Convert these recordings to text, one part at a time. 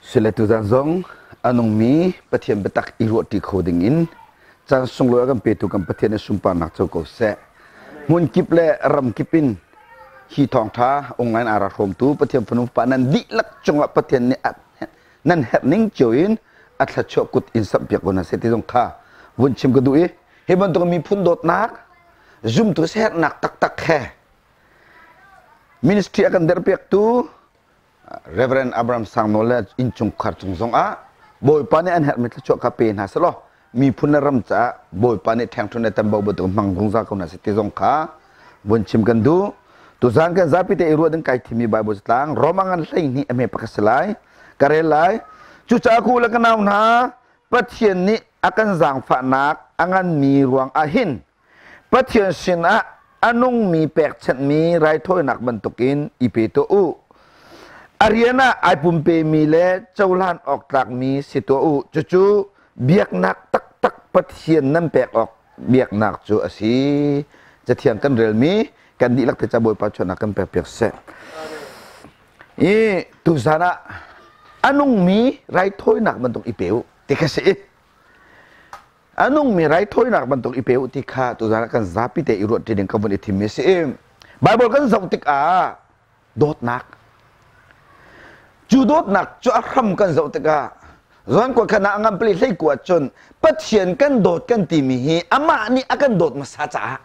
Sile tuzan zong a nungmi Pathian biatak i ruahṭi kho dingin caan sunglawi a kan petu kan Pathian i sunparnak co ko seh. Hmun kip le ram kip in hi thawngṭha online aa rak hrawmtu Pathian fanu fapa nan dihlak cungah Pathian nih nan herh ning cio in a thluachuah kut in samhpiak ko hna seh ti zong kha vun chim ka duh i hi bantuk miphun dawtnak zumtu sernak taktak he ministry a kan derpiaktu Reverend Abraham Sangnawl le innchungkhar cung zongah Bawipa nih an herhmi thluachuah kha pe hna selaw miphun le ram caah Bawipa nih ṭhengṭhun le tambo bantuk hmang zungzal ko hna seh ti zong kha vun chim kan duh. Tuzan kan zapi te i ruah ding kai thimi Bible catlang Roma ngan 12 a hme pakhat si lai. Ka rel lai. Cucaah ku le ka nau hna Pathian nih a kan zaangfahnak a nganmi ruang ah hin Pathian sinah a nungmi pekchanhmi raithawinak bantukin i pe tuah u. A rian ah ai pumpemi le cohlan awk tlakmi si tuah u. Cucu biaknak taktak Pathian nan pek awk biaknak cu a si. Cathiang kan relmi kan dihlak te ca Bawipa chuahnak kan pek piak seh. I tuzan ah a nungmi raithawinak bantuk i pe u ti kha si. A nungmi raithawinak bantuk i pe u ti kha tuzan ah kan zapi te i ruat ding ka vun i thimmi a si. Bible kan zoh tikah dawtnak cu dawtnak cu a hram kan zoh tikah Johan kua khan ah a ngan pali hlei kua cun Pathian kan dawt kan timi hi amah nih a kan dawt hmasa caah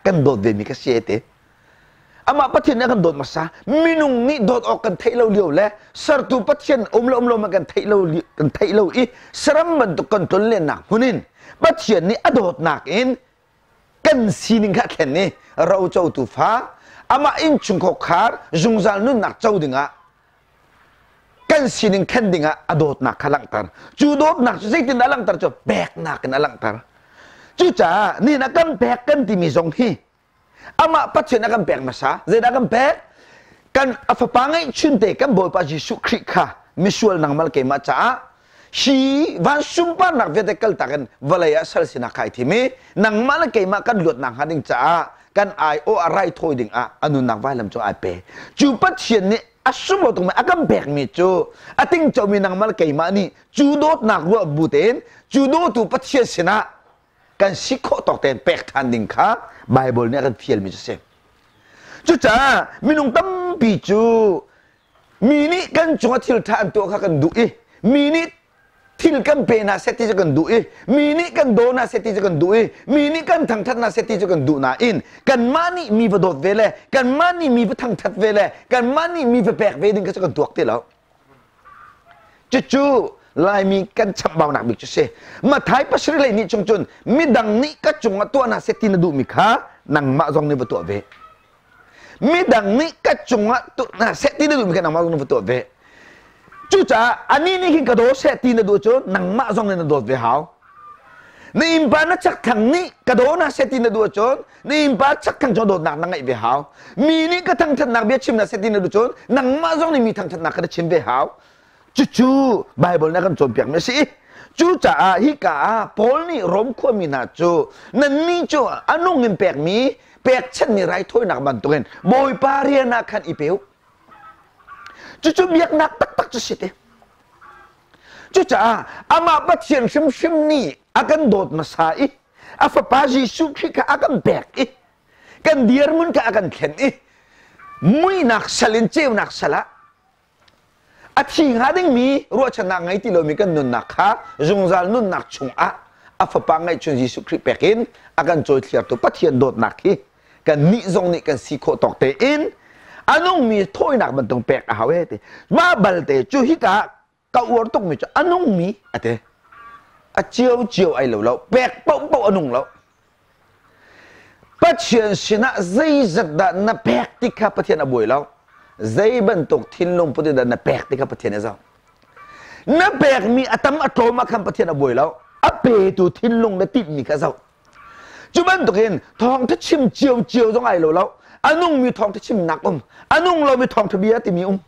kan dawt ve mi ka si te. Amah Pathian nih a kan dawt hmasa. Minung nih dawt awk kan theih lo lio le sertu Pathian um le um lo kan theih lo kan theih lo i saram bantuk kan tlon lennak hmun in Pathian nih a dawtnak in kan sining kha a thlen i rocotu fa amah innchungkhar khar zungzal nunnak co dingah kan sining thlen dingah a dawtnak kha langhter. Cu dawtnak cu zeitindah a langhter cu peknak in a langhter. Cucaah nihin ah kan pek kan timi zong hi Amah Pathian a kan pek hmasa. Zeidah kan pek? Kan a fapa ngeihchunte kan Bawipa Jesuh Khrih kha misual nangmah le keimah caah hi van sunparnak vialte kaltak in vawlei ah sal sinak kha ai thim i nangmah le keimah kan luatnak hnga ding caah kan aiawh ah raithawi ding ah a nunnak vailam cu ai pe. Cu Pathian nih a sunglawi tukmi a kan pekmi cu a tingcomi nangmah le keimah nih cu dawtnak ruah bu tein cu dawtu Pathian sinah kan si khawh tawk tein pek ṭhan ding kha Baibal nih a kan fialmi cu a si. Cucaah minung tampi cu mi nih kan cungah thil ṭha an tuah kha kan duh i mi nih thil kan pe hna seh ti cu kan duh i mi nih kan daw hna seh ti cu kan duh i mi nih kan thangṭhat hna seh ti cu kan duh nain kanmah nih mi va dawt ve le kanmah nih mi va thangṭhat ve le kanmah nih mi va pek ve ding kha cu kan tuak ti lo. Cucu Laimi kan chamhbaunak bik cu si. Mathai pasarih lei nih chung cun midang nih ka cungah tuah hna seh ti na duhmi kha nangmah zong nih va tuah ve. Midang nih ka cungah tuah hna seh ti na duhmi kha nangmah zong nih va tuah ve. Cucaah anih nih hin ka daw seh ti na duh cun nangmah zong nih na dawt ve hau. Na innpa na chakthlang nih ka daw hna seh ti na duh ahcun na innpa chakthlang cu dawtnak na ngeih ve hau. Mi nih ka thangṭhatnak bia chim hna seh ti na duh cun nangmah zong nih mi thangṭhatnak kha na chim ve hau. Cucu Baibal nih a kan cawnpiakmi a si. Cucaah hika ah Paul nih Rom khuami hna cu nannih cu a nung in pekmi pekchanhmi raithawinak bantukin Bawipa rian ah khan i pe u. Cucu biaknak taktak cu si te. Cucaah amah Pathian hrimhrim nih a kan dawt hmasa i a fapa Jesuh Khrih kha a kan pek i kan dirhmun kha a kan thlen i muihnak sal in ceunak sal ah a thi hnga dingmi ruahchannak ngei ti lomi kan nunnak kha zungzal nunnak chungah a fapa ngeihchun Jesuh Khrih pek in a kan cawithliartu Pathian dawtnak hi kannih zong nih kan si khawh tawk tein a nungmi thawinak bantuk pek a hau he ti mah balte cu hika ka uar tukmi cu a nungmi a ti a cio cio ai lo lo pek paohpaoh a nung lo Pathian sinah zeizat dah na pek ti kha Pathian a buai lo zei bantuk thinlung put in dah na pek ti kha Pathian a zoh na pekmi a tam a tlawm ah khan Pathian a buai lo a petu thinlung na tinhmi kha zoh Cu bantukin thawngtha chim ciocio zong ai lo lo. A nungmi thawngtha chimnak um, a nung lomi thawngtha bia timi um.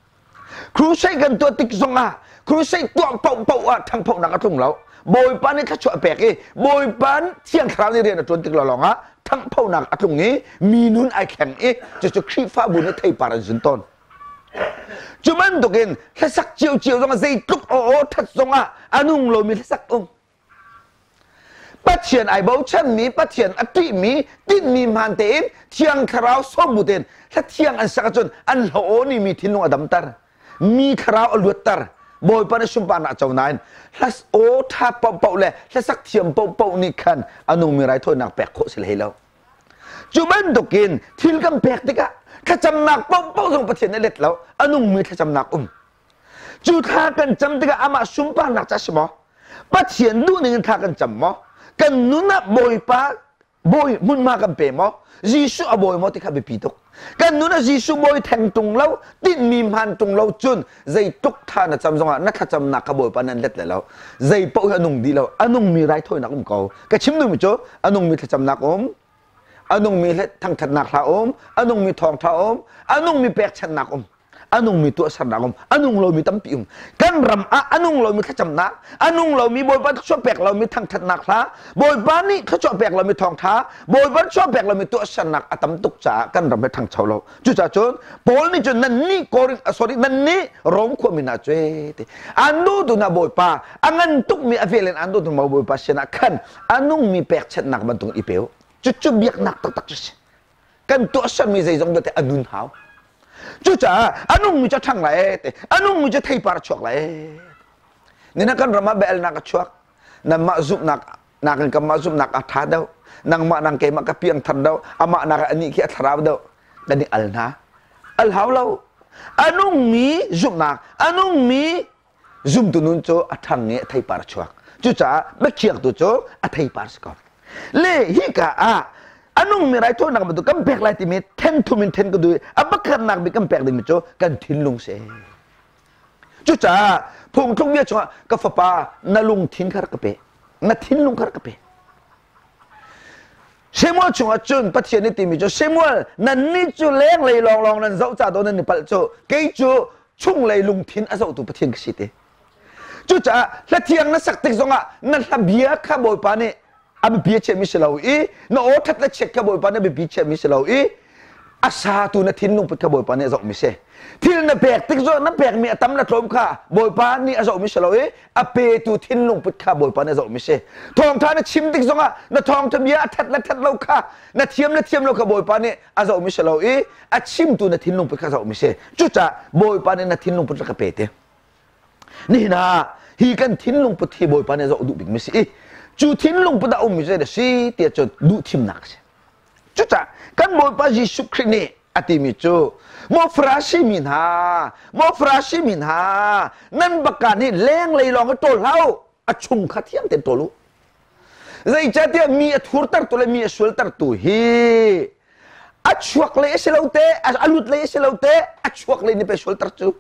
Crusade kan tuah tik zongah crusade tuah paohpaoh ah ṭhangphohnak a tlung lo. Bawipa nih thluachuah a pek i Bawipa Thiang Thlarau nih rian a ṭuan tik lawnglawng ah ṭhangphohnak a tlung i mi nun ai thleng i cucu Khrihfabu nih theipar an zun tawn. Cu bantukin hlasak ciocio zong zeitluk aw aw ṭhat zongah a nung lomi hlasak um. Pathian ai bochanmi, Pathian a ṭihmi, tinhmi hmaan tein Thiang Thlarau sawm bu tein hla thiang an sak ahcun an hlo aw nih mi thinlung a damter. Mi thlarau a luatter. Bawipa nih sunparnak a co nain hla aw ṭha paohpaoh le hlasak thiam paohpaoh nih khan a nungmi raithawinak pek khawh si hlei lo. Cu bantukin thil kan pek tikah thlacamnak paohpaoh zong Pathian nih a let lo, a nungmi thlacamnak um. Cu thla kan cam tikah amah sunparnak ca si maw? Pathian duhning in thla kan cam maw? Kan nun ah Bawipa bawi hmunhma kan pe maw? Jesuh a bawi maw ti kha biapi tuk. Kan nun ah Jesuh bawi theng tung lo, tinhmi hmaan tung lo cun zeitluk tha na cam zongah na thlacamnak kha Bawipa nan let le lo. Zei paoh hi a nung dih lo. A nungmi raithawinak um ko. Ka chim duhmi cu a nungmi thlacamnak um, a nungmi thangthatnak hla um, a nungmi thawngtha um, a nungmi pekchanhnak um. A nungmi tuahsernak um, a nung lomi tampi um. Kan ram ah a nung lomi thlacamnak, a nung lomi Bawipa thluachuah pek lomi thangthatnak hla, Bawipa nih thluachuah pek lomi thawngtha, Bawipa thluachuah pek lomi tuahsernak a tam tuk caah kan ram hi ṭhangcho lo. Cucaah cun Paul nih cun nan nih Korin sorry nan nih Rom khuami hna cu te an duhtu hna Bawipa a ngan tukmi a vel in an duhtu hna Bawipa sinah khan a nungmi pekchanhnak bantuk i pe u. Cucu biaknak taktak cu si. Kan tuahsermi zeizong vialte a nun hau. Cucaah a nungmi cu a ṭhang lai te, a nungmi cu theipar a chuak lai. Nina kan ram ah biaelnak a chuak. Nanmah zumhnak nakin kanmah zumhnak a ṭha deuh. Nangmah nang keimah ka piang thar deuh. Amah nak anih khi a thlarau deuh. Kan i al hna. Al hau lo. A nungmi zumhnak, a nungmi zumtu nun cu a ṭhang i a theipar a chuak. Cucaah biakhiaktu cu a theipar si ko. Le hika ah a nungmi raithawinak bantuk kan pek lai timi then thum in then ka duh i a pakhatnak bik kan pek dingmi cu kan thinlung si. Cucaah phungthluk bia chungah ka fapa na lungthin kha rak ka pe, na thinlung kha rak ka pe. Samuel chungah cun Pathian nih timi cu Samuel nannih cu lenglei lawnglawng nan zoh ca daw nan i palh cu kei cu chunglei lungthin a zohtu Pathian ka si ti. Cucaah hla thiang na sak tik zongah na hla bia kha Bawipa nih a biapi a chiahmi si lo i na aw ṭhat le chiat kha Bawipa nih a biapi chiahmi si lo i a satu na thinlung put kha Bawipa nih a zohmi si. Thil na pek tik zong na pekmi a tam na tlawm kha Bawipa nih a zohmi si lo i a petu thinlung put kha Bawipa nih a zohmi si. Thawngṭha na chim tik zongah na thawngṭha bia a ṭhat le ṭhat lo kha na thiam le thiam lo kha Bawipa nih a zohmi si lo i a chimtu na thinlung put kha a zohmi si. Cucaah Bawipa nih na thinlung put rak ka pe te. Nihin ah hi kan thinlung put hi Bawipa nih a zoh duh bikmi si i cu thinlung put a ummi cu zeidah si tiah cun duhthimnak a si. Cucaah kan Bawipa Jesuh Khrih nih a timi cu maw Farasi mi hna, maw Farasi mi hna, nan baka nih lenglei lawng hi ṭawl hlah u, a chung kha thiang tein ṭawl u. Zeicahtiah mi a thurtertu le mi a sualtertu hi a chuak lei a si lo te, a lut lei a si lo te, a chuak lei nih pei sualter cu.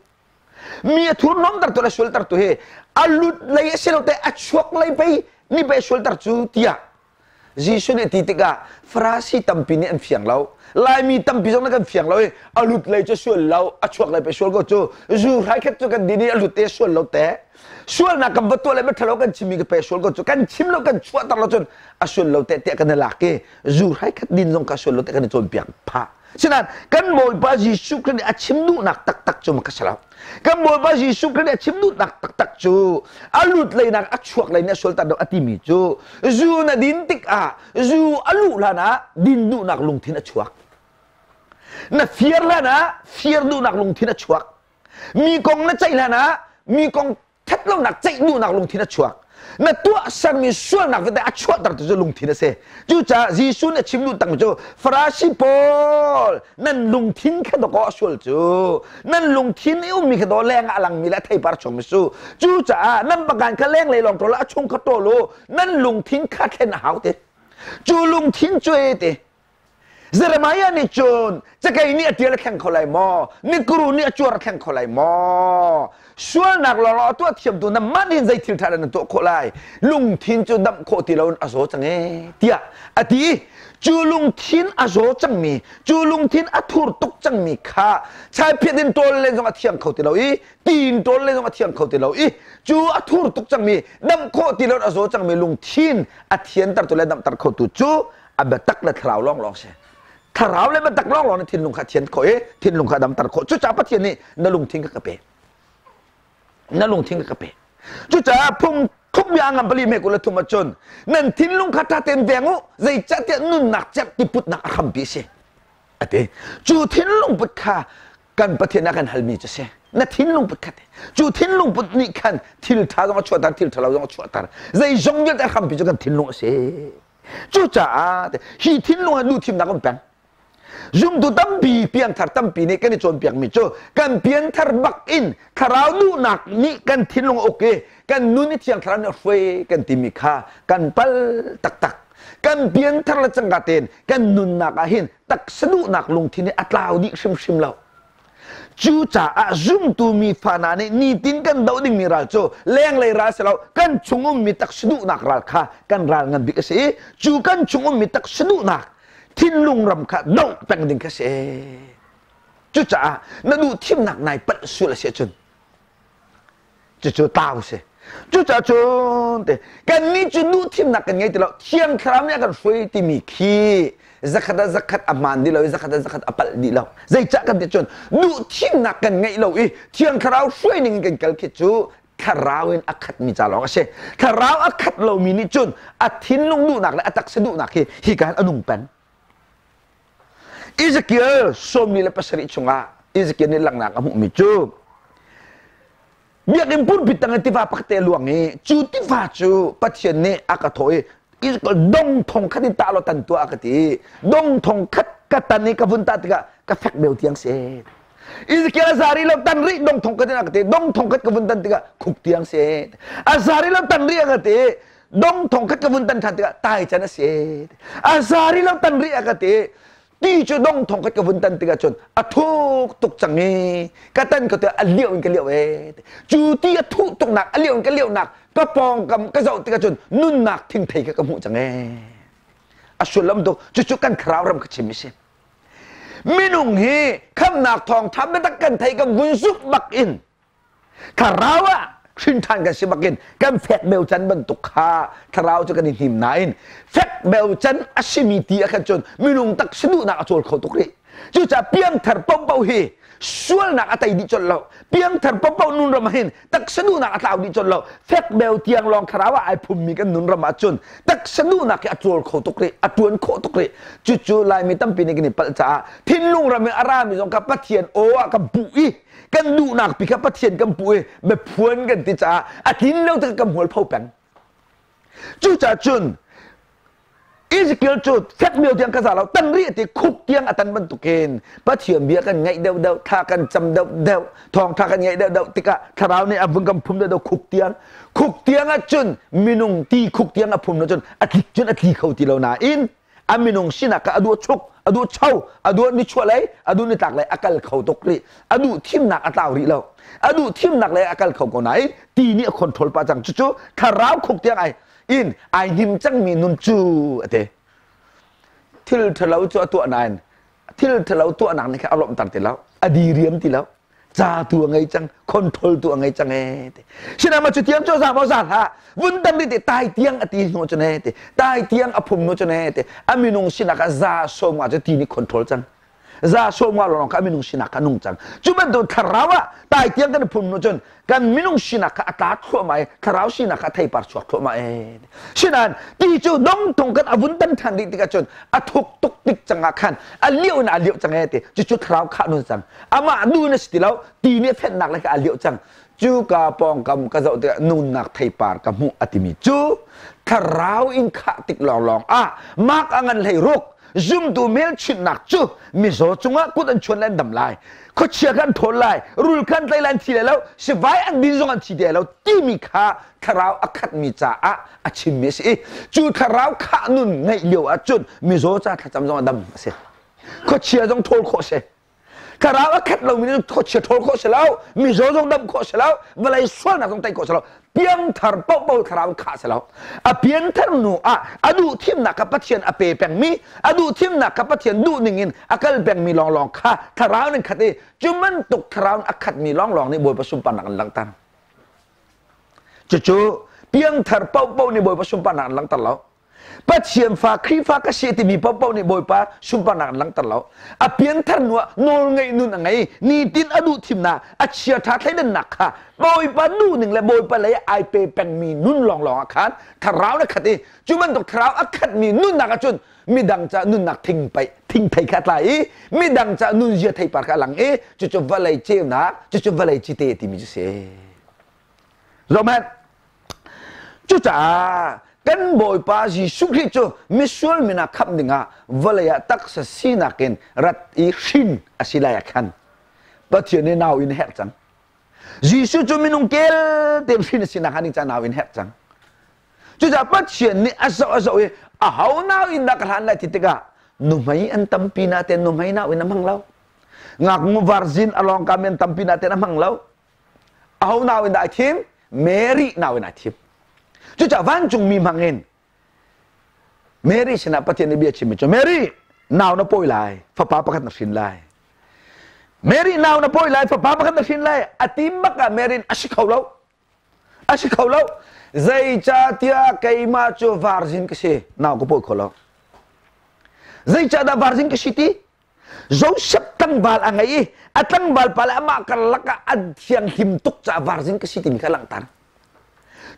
Mi a thurhnawmtertu le sualtertu hi a lut lei a si lo te, a chuak lei pei nih pei sualter cu tiah Jesuh nih ti tikah Farasi tampi nih an fiang lo. Laimi tampi zong nih kan fiang lo i a lut lei cu sual lo, a chuak lei pe sual ko cu. Zu hrai khat cu kan din i a lut te sual lo te. Sualnak kan va tuah le ṭhalo kan chimmi ka pe sual ko cu. Kan chim lo kan chuahter lo cun a sual lo te tiah kan i lak i zu hrai khat din zong kha sual lo te kan i cawnpiak phah. Sinain kan Bawipa Jesuh Khrih nih a chim duhnak taktak cu ka si lo. Kan Bawipa Jesuh Khrih nih a chim duhnak taktak cu a lut leinak a chuak lei nih a sualter deuh a timi cu zu na din tikah zu a luh hlan ah din duhnak lungthin a chuak. Na fir hlan ah fir duhnak lungthin a chuak. Mi kong na ceih hlan ah mi kong ṭhatlonak ceih duhnak lungthin a chuak. Na tuahsermi sualnak vialte a chuahtertu cu lungthin a si. Cucaah Jesuh nih a chim duh takmi cu Farasi pawl nan lungthin kha dawkaw a sual cu nan lungthin i ummi kha daw leng ah a langmi le a theipar chungmi su. Cucaah nan pakan kha lenglei lawng ṭawl a chung kha ṭawl u nan lungthin kha thlen a hau ti. Cu lungthin cu e ti Jeremiah nih cun cakei nih a ṭial a thleng kho lai maw? Nikuru nih a cuar a thleng kho lai maw? Sualnak lawnglawng a tuah thiamtu nangmah nih zei thil ṭha dah na tuah khawh lai? Lungthin cu damh khawh ti loin a zaw cang ee tiah a ti. Cu lungthin a zaw cangmi, cu lungthin a thur tuk cangmi kha chaiphiat in ṭawl len zong a thiang kho ti lo i ti in ṭawl len zong a thiang kho ti lo i cu a thur tuk cangmi, damh khawh ti loin a zaw cangmi lungthin a thiantertu le damhter khotu cu a biatak le thlarau lawnglawng si. Thlarau le biatak lawnglawng nih thinlung kha thian khawh i thinlung kha damter khawh. Cucaah Pathian nih na lungthin kha ka pe. Na lungthin kha ka pe. Cucaah phung thukbia ngan pali me kul thum ahcun nan thinlung kha ṭha tein veng u, zeicahtiah nunnak cerh tiputnak a hrampi a si. A ti. Cu thinlung put kha kan Pathian a kan halmi cu si. Na thinlung put kha cu thinlung put nih khan thil ṭha zong a chuahter, thil ṭhalo zong a chuahter. Zeizong vialte a hrampi cu kan thinlung a si. Cucaah hi thinlung ah duhthimnak um peng. Zumtu tampi piangthar tampi nih kan i cawnpiakmi cu kan pianthar bak in thlarau duhnak nih kan thinlung a uk i kan nun i thiang thlarau nih a hruai kan timi kha kan pal taktak. Kan pianthar le cangka tein kan nunnak ah hin taksa duhnak lungthin hi a tlau dih hrimhrim lo. Cucaah zumtu mi fa hna nih nitin kan doh dingmi ral cu lenglei ral si lo, kan chung ummi taksa duhnak ral kha kan ral ngan bik a si i cu kan chung ummi taksa duhnak thinlung ram kha doh peng ding kha si. Cucaah na duh thimnak nai palh sual a si ahcun cucu tau si. Cucaah cun te kannih cu duh thimnak kan ngei ti lo, Thiang Thlarau nih a kan hruai timi khi zakhat ah zakhat a hmaan dih lo i zakhat ah zakhat a palh dih lo. Zeicah kan ti cun duh thimnak kan ngeih lo i Thiang Thlarau hruai ning in kan kal khi cu thlarau in a khatmi ca lawng a si. Thlarau a khat lomi nih cun a thinlung duhnak le a taksa duhnak hi hika hin a nung peng. Ezekiel 47 chungah Ezekiel nih langhnak a hmuhmi cu biakinn pulpit tang in tiva pakhat te a luang i cu tiva cu Pathian nih a ka thawh i dong thong khat in tah law tan tuah a ka ti. Dong thong khat ka tan i ka vun tah tikah ka fek beu tiang si. Ezekiel a zari lo tan rih dong thong khat in a ka ti. Dong thong khat ka vun tan tikah khuk tiang si. A zari lo tan rih a ka ti. Dong thong khat ka vun tan ṭhan tikah tai can a si. A zari lo tan rih a ka ti. Ti cu dong thong khat ka vun tan tikah cun a thuk tuk cang i ka tan ka a liau in ka liau e. Cu ti a thuh tuknak a liau in ka liaunak ka pawngkam ka zoh tikah cun nunnak thingthei kha ka hmuh cang e. A sullam tu cucu kan thlarau ram ka chim i si. Minung hi khamnak thawngṭha biatak kan thei kan vun zumh bak in Thlarau ah hrin ṭhan kan si bakin kan fek beu can bantuk kha thlarau cu kan i hnim nain fek beu can a simi ti ah khan cun minung tak si duhnak a cawl kho tuk rih. Cucaah piangthar paohpaoh hi sualnak a tei dih colh lo. Piangthar paohpaoh nun ram ah hin taksa duhnak a tlau dih colh lo. Fek beu tiang lawng thlarau ah ai phummi kan nun ram ah cun taksa duhnak hi a cawl kho tuk rih, a ṭuan khawh tuk rih. Cucu Laimi tampi nih kan i palh caah thinlung ram in a rami zong kha Pathian aw ah kan puh i kan duhnak pi kha Pathian kan puh i biaphuan kan ti caah a tlin lo tikah kan hmualpho peng. Cucaah cun Ezekiel cu fekmio tiang ka za lo tan rih ti khuk tiang a tan bantukin Pathian bia kan ngaih deuhdeuh thla kan cam deuhdeuh thawngtha kan ngaih deuhdeuh tikah thlarau nih a vun kan phum deuhdeuh khuk tiang khuk tiang ah cun minung ti khuk tiang a phum lo cun a tlik cun a tli kho ti lo nain a minung sinak kha a duh chuk a duh cho a duh nichuah lei a duh nitlak lei a kal kho tuk rih a duh thimnak a tlau rih lo a duh thimnak lei a kal kho ko nain ti nih a control pah cang cucu thlarau khuk tiang ai in ai hnim cangmi nun cu a ti thil ṭhalo cu a tuah nain thil ṭhalo tuahnak nih khan a lawmhter ti lo a diriam ti lo ca tu a ngei cang control tu a ngei cang e ti sinama cu tiang cu za maw za hlah vun dam ti tai tiang a ti hnu cu ne ti tai tiang a phum hnu cu ne ti a minung sinak ah za som nga cu ti nih control cang za som nga lawng kha a minung sinak kha nung cang cu bantuk thlarau ah tai tiang kan phum hnu cun kan minung sinak kha a tla thluahmah i thlarau sinak kha theipar chuak thluahmah e Sinain ti cu dongtung kan a vun tan ṭhan dih tikah cun a thuk tuk tik cangah khan a liau in a liau cang e ti cucu thlarau khah nun cang amah nu na si ti lo ti nih fennak le a liau cang cu ka pawngkam ka zoh tikah nunnak theipar ka hmuh a timi cu thlarau in khah tik lawnglawng ah mak a ngan hlei ruk zumtu hmelchunhnak cu mizaw cungah kut an chuan le an dam lai khuachia kha an thawl lai rul kha an tlai lai an thi lai lo sivai an din zong an thi ti lai lo timi kha thlarau a khatmi caah a chimmi a si i cu thlarau khah nun ngeih lio ahcun mizaw ca thlacam zong a dam a si khuachia zong thawl khawh a si thlarau a khat lomi nih khuachia thawl khawh si lo mizaw zong dam khawh si lo vawlei sualnak zong tei khawh si lo piangthar paohpaoh thlarau khah si lo a pianthar hnu ah a duh thimnak kha Pathian a pe pengmi a duh thimnak kha Pathian duh ning in a kal pengmi lawnglawng kha thlarau ning khat i cu bantuk thlarau a khatmi lawnglawng nih Bawipa sunparnak an langhter Cucu piangthar paohpaoh nih Bawipa sunparnak an langhter lo. Pathian fa Khrihfa ka si timi paohpaoh nih Bawipa sunparnak an langhter lo. A pianthar hnu ah nawlngeih nun a ngei. Nitin a duh thimnak, a chiaṭha thleidannak kha Bawipa duhning le Bawipa lei ai pe pengmi nun lawnglawng ah khan thlarau na khat i cu bantuk thlarau a khatmi nunnak ahcun midang ca nunnak thingpei thingthei kha a tlai i midang ca nunzia theipar kha a lang i cucu vawlei ceunak cucu vawlei cite timi cu si. Zohhmanh Cucaah kan Bawipa Jesuh Khrih cu misual min ah khamh dingah vawlei ah taksa sinak in rat i hrin a si lai ah khan Pathian nih nau in a herh cang. Jesuh cu minung kel tein hrin a sinak ah nau in herh cang. Cucaah Pathian nih a zoh a zoh i aho nau in dah ka hlan lai ti tikah nuhmei an tampi natein nuhmei nau in a hmang lo. Ngaknu varzin a lawngka men tampi natein a hmang lo. Aho nau in dah ai thim? Mary nau in ai thim. Cucaah vancungmi hmang in Mary sinah Pathian nih bia chimmi cu Mary nau na pawi lai, fapa pakhat na hrin lai. Mary nau na pawi lai, fapa pakhat na hrin lai. A tim bak ah Mary a si kho lo. A si kho lo. Zeicahtiah keimah cu virgin ka si, nau ka pawi kho lo. Zeicahdah virgin ka si ti? Joseph tlangval a ngei i a tlangval pa le amah karlak ah an thianghlim tuk caah virgin ka si timi kha a langhter.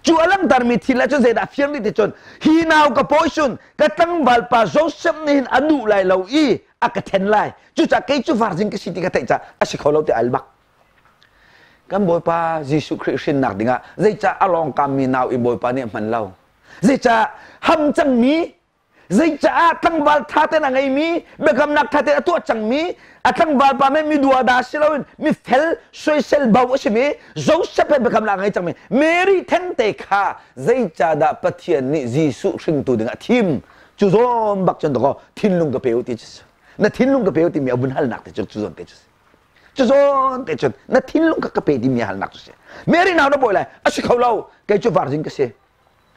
Cu a langhtermi thil ah cun zeidah fiang dih ti cun hi nau ka pawi cun ka tlangval pa Joseph nih hin a duh lai lo i a ka then lai. Cucaah kei cu virgin ka si ti ka theih caah a si kho lo ti al bak. Kan Bawipa Jesuh Khrih hrinnak dingah zeicah a lawngkammi nau i Bawipa nih a hman lo? Zeicah ham cangmi Zeicaah tlangval ṭha tein a ngeimi, biakamnak ṭha tein a tuah cangmi, a tlangval pa men mi duada si loin mi fel soisel bo a simi Joseph he biakamnak a ngei cangmi Mary thengte kha zeicahdah Pathian nih Jesuh hringtu dingah a thim? Cu zawn bak cun dakaw thinlung ka pe u ti cu na thinlung ka pe u timi a vun halnak te cu cu zawn te cu si. Cu zawn te cun na thinlung kha ka pe timi a halnak cu si. Mary nau na bawi lai a si kho lo kei cu virgin ka si.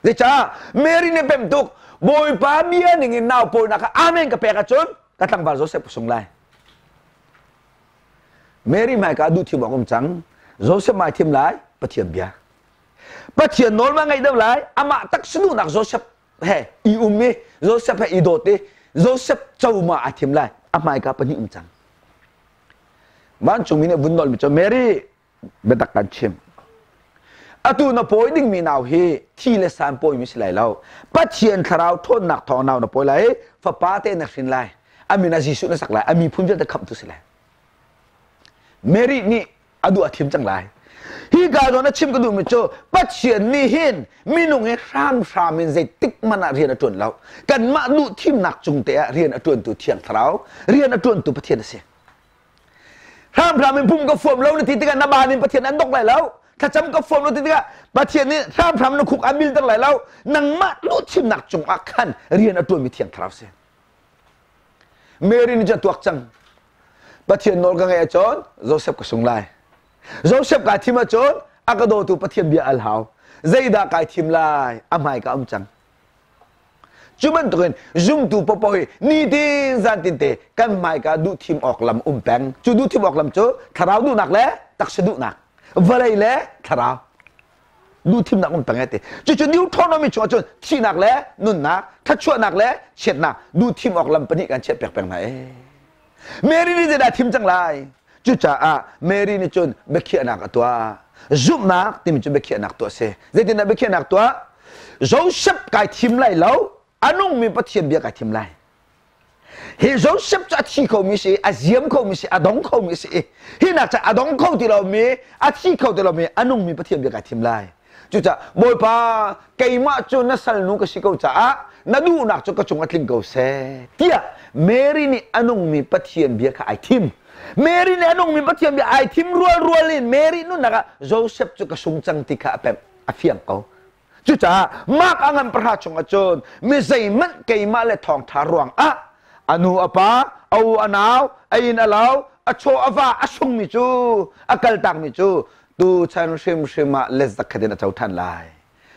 Zeicah Mary nih pem tuk Bawipa bia ning in nau pawinak kha amen ka pek ahcun ka tlangval Joseph ka sung lai. Mary hmaika duh thim awk um cang. Joseph mai thim lai Pathian bia. Pathian nawl ma ngaih deuh lai amah tak duhnak Joseph he i um i Joseph he i dawt i Joseph co ma a thim lai a hmaika pahnih um cang. Vancungmi nih vun nawl mi cu Mary biatak kan chim. Atu na pawi dingmi nau hi thi le san pawimi si lai lo. Pathian thlarau ṭhawnnak thawng nau na pawi lai i fapa te na hrin lai. A min ah Jesuh na sak lai. A miphun vialte khamhtu si lai. Mary nih a duh a thim cang lai. Hi ka zawn a chim ka duhmi cu Pathian nih hin minung hi hramhram in zeitik hmanh ah rian a ṭuan lo. Kanmah duh thimnak cung te ah rian a ṭuantu Thiang Thlarau, rian a ṭuantu Pathian a si. Hramhram in pum ka fuam lo na ti tikah na baan in Pathian an dok lai lo. Thlacam ka fuam lo ti tikah Pathian nih hramhram na khuk an bilter lai lo. Nangmah luhchimnak cungah khan rian a ṭuanmi Thiang Thlarau si. Mary nih cun a tuak cang. Pathian nawl ka ngeih ahcun Joseph ka sung lai. Joseph kai thim ahcun a ka dawtu Pathian bia al hau. Zeidah kai thim lai? A hmai ka um cang. Cu bantukin zumtu paohpaoh hi nitin zantin te kan hmaika duhthim awk lam um peng. Cu duhthim awk lam cu thlarau duhnak le taksa duhnak, vawlei le thlarau duhthimnak um peng e ti. Cucu Deuteronomy chungah cun thihnak le nunnak, thluachuahnak le chiatnak duhthim awk lam pahnih kan chiah piak peng hna e. Mary nih zeidah thim cang lai? Cucaah Mary nih cun biakhiahnak a tuah. Zumhnak timi cu biakhiahnak tuah a si. Zeitindah biakhiahnak tuah? Joseph kai thim lai lo, a nungmi Pathian bia kai thim lai. Hi Joseph cu a thi khomi si, a ziam khomi si, a dong khomi si. Hi nak ca a dong kho ti lomi, a thi kho ti lomi, a nungmi Pathian bia kai thim lai. Cucaah Bawipa keimah cu na salnu ka si ko caah na duhnak cu ka cung a tling ko seh tiah Mary nih a nungmi Pathian bia kha ai thim. Mary nih a nungmi Pathian bia ai thim rualrual in Mary nunnak ah Joseph cu ka sung cang ti kha a pemh a fiang ko. Cucaah Mark a ngan pahra chungah cun mi zeihmanh keimah le thawngṭha ruangah a nu a pa, a u a nau, a inn a lo, a chaw a va a sungmi cu a kaltakmi cu tuchan hrimhrim ah let zakhat in a co ṭhan lai.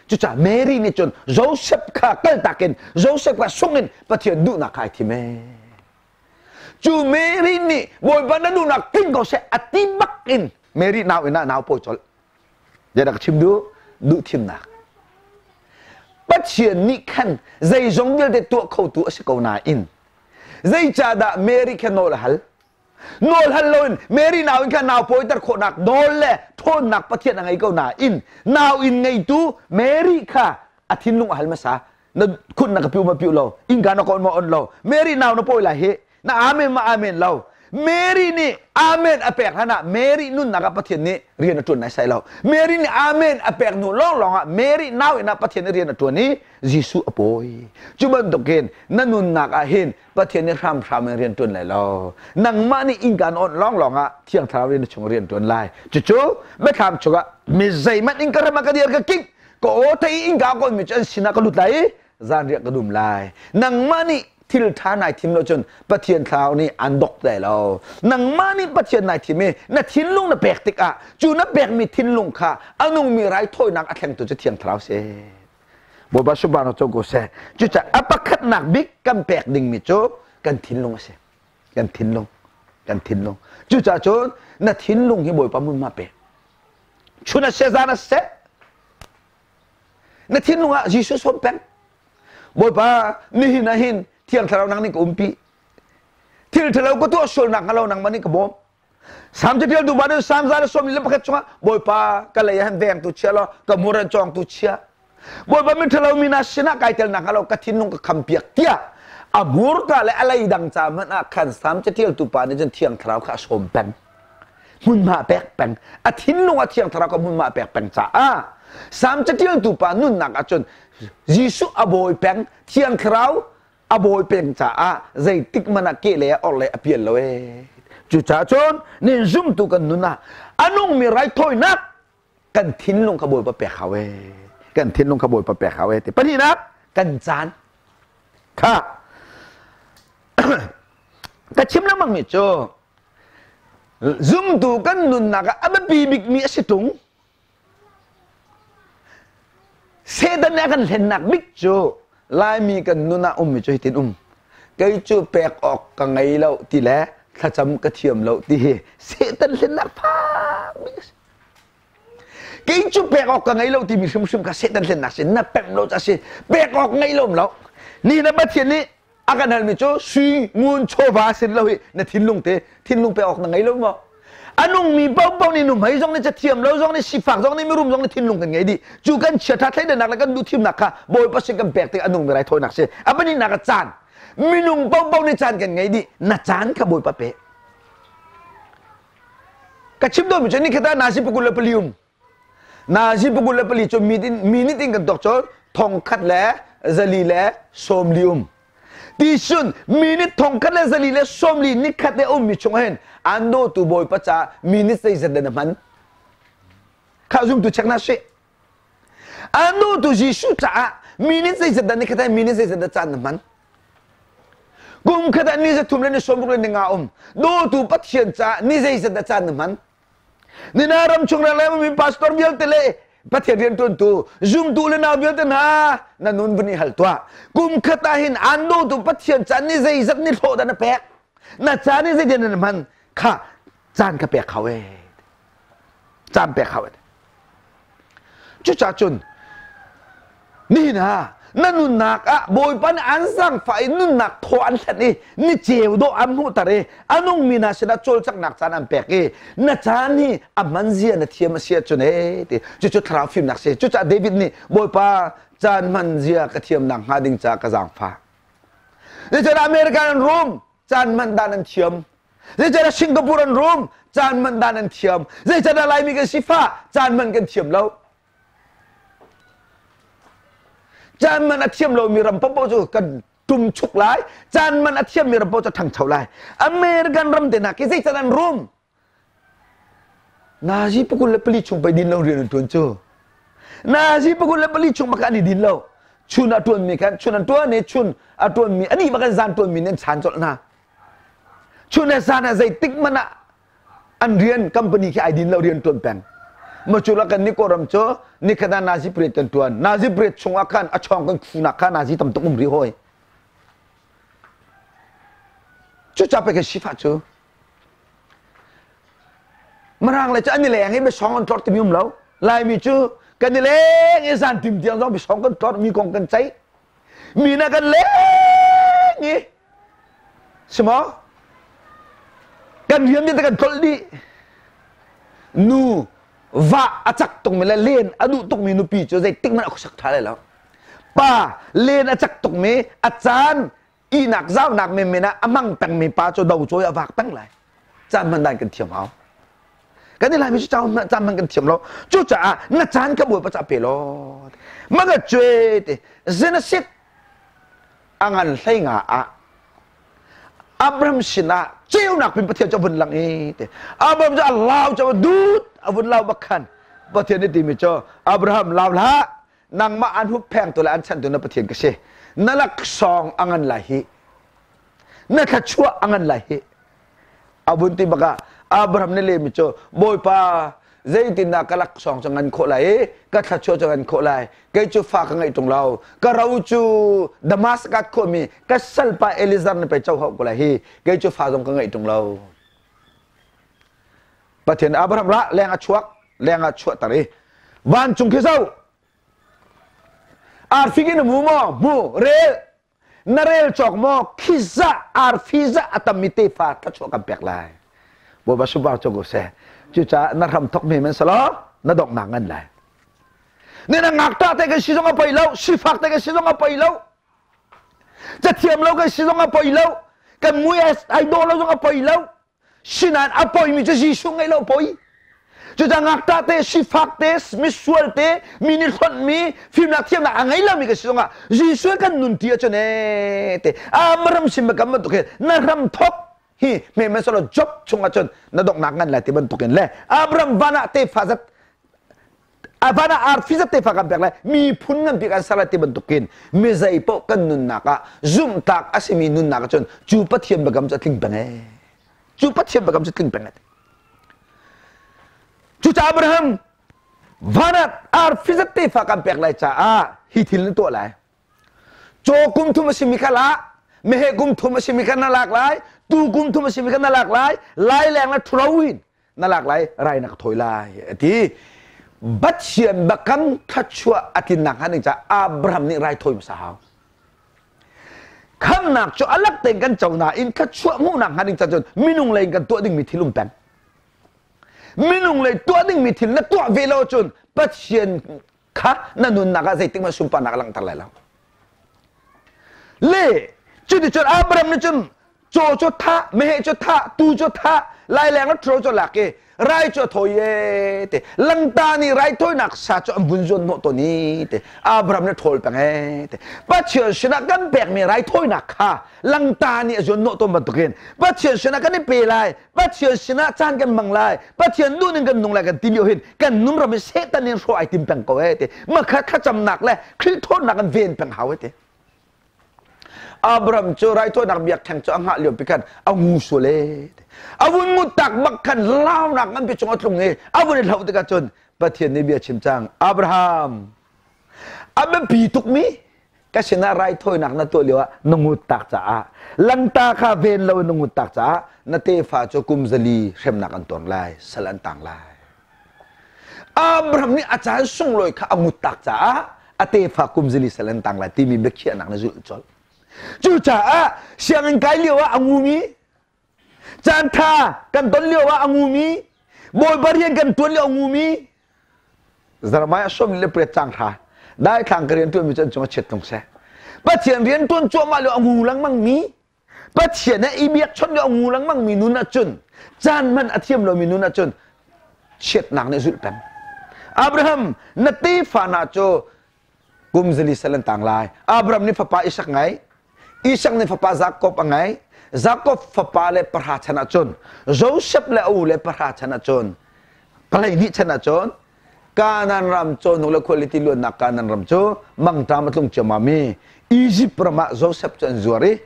Cucaah Mary nih cun Joseph kha kaltak in Joseph kha sung in Pathian duhnak kha ai thim ee. Cu Mary nih Bawipa na duhnak tling ko seh a ti bak in Mary nau inn ah nau pawi colh. Zeidah ka chim duh? Duh thimnak. Pathian nih khan zeizong vialte tuah khotu a si ko nain zeicahdah Mary kha nawl a hal? Nawl hal loin Mary nau in khan nau pawiter khawhnak nawl le ṭhawnnak Pathian a ngei ko nain nau in ngeitu Mary kha a thinlung a hal hmasa. Na khut na ka piu ma piu lo, innka na kawn ma on lo, Mary nau na pawi lai hi, na amen ma amen lo. Mary nih amen a pek hlan ah Mary nunnak ah Pathian nih rian a ṭuan nai sai lo. Mary nih amen a pek hnu lawnglawng ah Mary nau in ah Pathian nih rian a ṭuan i Jesuh a pawi. Cu bantukin na nunnak ah hin Pathian nih hramhram in rian ṭuan lai lo. Nangmah nih innka na awnh lawnglawng ah Thiang Thlarau rian na chung rian ṭuan lai. Cucu biathlam chungah mi zeihmanh in ka ram ah ka dir ka kik ka aw thei innka kawnmi cu an sinah ka lut lai i zanriah ka dum lai. Nangmah nih thil ṭha nai thim lo cun Pathian thlarau nih an dok lai lo. Nangmah nih Pathian nai thim i na thinlung na pek tikah cu na pekmi thinlung kha a nungmi raithawinak a thlengtu cu Thiang Thlarau si. Bawipa subang co ko seh. Cucaah a pakhatnak bik kan pek dingmi cu kan thinlung a si. Kan thinlung. Kan thinlung. Cucaah cun na thinlung hi Bawipa hmunhma pe. Chun a seh zan a seh. Na thinlung ah Jesuh sawm peng. Bawipa nihin ah hin Thiang Thlarau nang nih ka umpi. Thil ṭhalo ka tuah sualnak hnga lo nangmah nih ka bawm. Salm caṭialtu pa nih Salm 121 chungah Bawipa ka lei ah hin vengtu chia law ka hmur an cawngtu chia. Bawipa mi ṭhalo mi hna sinah kai tel nak hnga lo ka thinlung ka khampiak tiah a hmurka le a lei dang ca hmanh ah khan Salm caṭialtu pa nih cun Thiang Thlarau kha a sawm peng. Hmunhma a pek peng. A thinlung ah Thiang Thlarau kha hmunhma a pek peng caah Salm caṭialtu pa nunnak ah cun Jesuh a bawi peng, Thiang Thlarau a bawi peng caah zeitik hmanh ah kehlei ah orhlei a pial lo ee. Cucaah cun nin zumtu kan nun ah a nungmi raithawinak kan thinlung kha Bawipa pek hau ee. Kan thinlung kha Bawipa pek hau ee ti. Pahnihnak kan caan kha ka chim lengmang mi cu zumtu kan nunnak ah a biapi bikmi a si tung Satan nih a kan hlennak bik cu Laimi kan nun ah ummi cu hitin um. Kei cu pek awk ka ngei lo ti le thlacam ka thiam lo ti hi Satan hlennak fak bik a si. Kei cu pek awk ka ngei lo timi hrimhrim kha Satan hlennak si. Na pemh lo ca si. Pek awk ngei lo lo. Ni na Pathian nih a kan halmi cu sui ngun chawva sin lo hi na thinlung te thinlung pe awk na ngei lo maw a nungmi paohpaoh nih nuhmei zong nih cathiam lo zong nih sifak zong nih mirum zong nih thinlung kan ngei dih cu kan chiaṭha thleidannak le kan duh thimnak kha Bawipa sin kan pek tik a nungmi raithawinak si a pahnihnak a caan minung paohpaoh nih caan kan ngei dih na caan kha Bawipa pe ka chim dawmi cu nikhat ah nasi pakul le pali um Nazi pakul le pali cu minute in kan tuak cu thongkhat le zali le sawmli um. Tisun minute thongkhat le zali le sawmli nikhat le ummi chung hin an dawtu bawipa ca minute zeizat dah na hman? Kha zumtu check na si. An dawtu Jesuh caah minute zeizat dah nikhat minute zeizat dah caan na hman? Kum khat ah ni zathum le ni sawmruk le ni nga um. Dawtu Pathian caah ni zeizat dah caan na hman? Nina ram chung le mi pastor vialte le Pathian riantuantu zumtu le nau vialte hna na nun vun i hal tuah. Kum khat ah hin an dawtu Pathian caan ni zeizat ni hlawh dah na pek? Na caan ni zeitin na hman? Kha caan ka pek hau ee. Caan pek hau ee. Cucaah cun nihin ah na nunnak ah Bawipa nih an zaangfah i nunnak thaw an hlenh i ni ceu dawh an hmuhter i a nungmi hna sinah cawlcanghnak caan an pek i na caan hi a hman zia na thiam a si ahcun ee ti cucu thlarau fimnak si cucaah David nih Bawipa caan hman zia ka thiamnak hnga ding caah ka zaangfah Zeicahtiah America an rum caan hman dan an thiam Zeicahtiah Singapore an rum caan hman dan an thiam Zeicahtiah Laimi kan sifah caan hman kan thiam lo Caan man a thiam lomi ram paohpaoh cu kan tum chuk lai. Caan man a thiammi ram paoh cu ṭhangcho lai. American ram te hna khi zeican an rum? Nazi pakul le pali chung pei din lo rian an ṭuan cu. Nazi pakul le pali chung bak an i din lo. Chun a ṭuanmi khan chun an ṭuan i chun a ṭuanmi a nih bak an zan ṭuanmi nih an chaan colh hna. Chun le zan ah zeitik hmanh ah an rian company khi ai din lo rian tuan peng macula kan ni kawlram cu nikhat ah nazi parade kan tuan nazi parade chungah khan a chawng kan khunak kha nazi tam tuk um ri hoi cu ca pe kan sifah cu Mirang le cu an i leng i biasong an tlor timi um lo Laimi cu Kan i leng i zan tim tiang zong bisong kan tlor mi kong kan ceih. Mi na kan leng i si maw? Kan rian dih kan tlolh dih. Nu va a cak tukmi le len a duh tukmi nupi cu zeitik hmanh a khuasak ṭha lai lo. Pa len a cak tukmi a caan ihnak zaunak menmen ah a hmang pengmi pa cu do cawi a vak peng lai. Caan hman dan kan thiam hau. Kan i laimi cu caan hman kan thiam lo. Cucaah na caan ka Bawipa ca pe law. Maga cue te Genesis a ngan hlei nga ah Abraham sinah ceunak pin Pathian cu a vun lang i te Abraham cu a lau cu dut a vun lau bak khan Pathian nih timi cu Abraham lau hlah nangmah an hupphengtu le an chantu na Pathian ka si na laksawng a ngan lai hi na thluachuah a ngan lai hi A vun ti bakah Abraham nih lehmi cu Bawipa zeitindah ka laksawng cu ngan khawh lai i ka thluachuah cu ngan khawh lai kei cu fa ka ngeih ṭung lo ka ro cu Damascus khuami ka salpa Elizar nih pei co hau ko lai hi kei cu fa zong ka ngeih ṭung lo Pathian Abraham ra leng a chuak leng ah chuahter i vancung khi zoh arfi in mu maw mu rel na rel cawk maw khizah arfi zah a tammi tefa thluachuah kan pek lai Bawipa sunpar cu ko seh cucaah na hram thok men selaw na donghnak ngan lai ne na ngakṭah te kan si zong a poi lo sifak te kan si zong a poi lo cathiam lo kan si zong a poi lo kan mui ai dawh lo zong a poi lo Sinain a poimi cu Jesuh ngeih lo poi. Cucaah ngakṭah te, sifak te, misual te, mi nih hlonhmi, fimnak thiamnak a ngei lomi ka si zongah Jesuh kan nun ti ahcun ee te Abraham sin kan bantuk hin na ram thok hi hme man solo job chung ahcun na donghnak ngan lai ti bantukin le Abraham van ah tefa zat van ah arfi zat tefa kan pek lai miphun nganpi kan ser lai ti bantukin mi zei paoh kan nunnak ah zumhtlak a simi nunnak ahcun cu Pathian biakam cu a tling peng ee cu Pathian biakam cu tling peng ee cucaah Abraham van ah arfi zat tefa kan pek lai caah hi thil na tuah lai caw kum thum a simi kha la meheh kum thum a simi kha na lak lai tu kum thum a simi kha na lak lai lai leng le ṭhuro in na lak lai rai na ka thawi lai a ti Pathian biakam thluachuah a tlinnak hnga ding caah Abraham nih rai thawi hmasa hau khamnak cu alak tein kan co nain thluachuah hmuhnak hnga ding caah cun minung lei in kan tuah dingmi thil um peng minung lei tuah dingmi thil na tuah ve lo cun Pathian kha na nunnak ah zeitik hmanh sunparnak a langhter lai lo le cuticun Abraham nih cun caw cu thah meheh cu thah tu cu thah laileng le ṭhuro cu lak i rai cu a thawi e te langta nih raithawinak sa cu an vun zuan hnawh tawn i te Abraham nih ṭhawl peng e te Pathian sinah kan pekmi raithawinak kha langta nih a zuan hnawh tawn bantukin Pathian sinah kan i pe lai Pathian sinah caan kan hmang lai Pathian duhning kan nung lai kan ti lio hin kan nun ram hi Satan in hrawh ai tim peng ko e ti makha thlacamnak le Khrih thawnnak an ven peng hau e ti Abraham cu raithawinak biakṭheng cu a hngah lio pi khan a ngu sual e a vun ngut tak bak khan launak nganpi cung a tlung i a vun i hloh tikah cun Pathian nih bia chim cang Abraham a biapi tukmi ka sinah raithawinak na tuah lioah na ngut tak caah langta kha ven lo in na ngut tak caah na tefa cu kum zali hremnak an tuar lai sal an tang lai Abraham nih a caan sunglawi kha a ngut tak caah a tefa kum zali sal an tang lai timi biakhiahnak na zulh colh cucaah sianginn kai lio ah a ngumi caan tha kan ton lio ah a ngumi bawipa rian kan tuan lio a ngumi Jeremiah sawm le pret cang hra daithlang ka rian tuan mi cu an cung a chiat tlung seh Pathian rian tuan cuahmah lio a ngu lengmang mi Pathian he i biakchawnh lio a ngu lengmang mi nun ahcun caan hman a thiam lomi nun ahcun chiatnak nih zulh peng Abraham na tefa hna cu kum zali sal an tang lai Abraham nih fapa Isak ngai Isak nih fapa Jakob a ngai Jakob fapa le pahra chan ahcun Joseph le a u le pahra chan ahcun palei chan ahcun Kanaan ram cawhnuk le khualiti luannak Kanaan ram cu mangṭam a tlung ciammam i Egypt ram ah Joseph cu an zuar i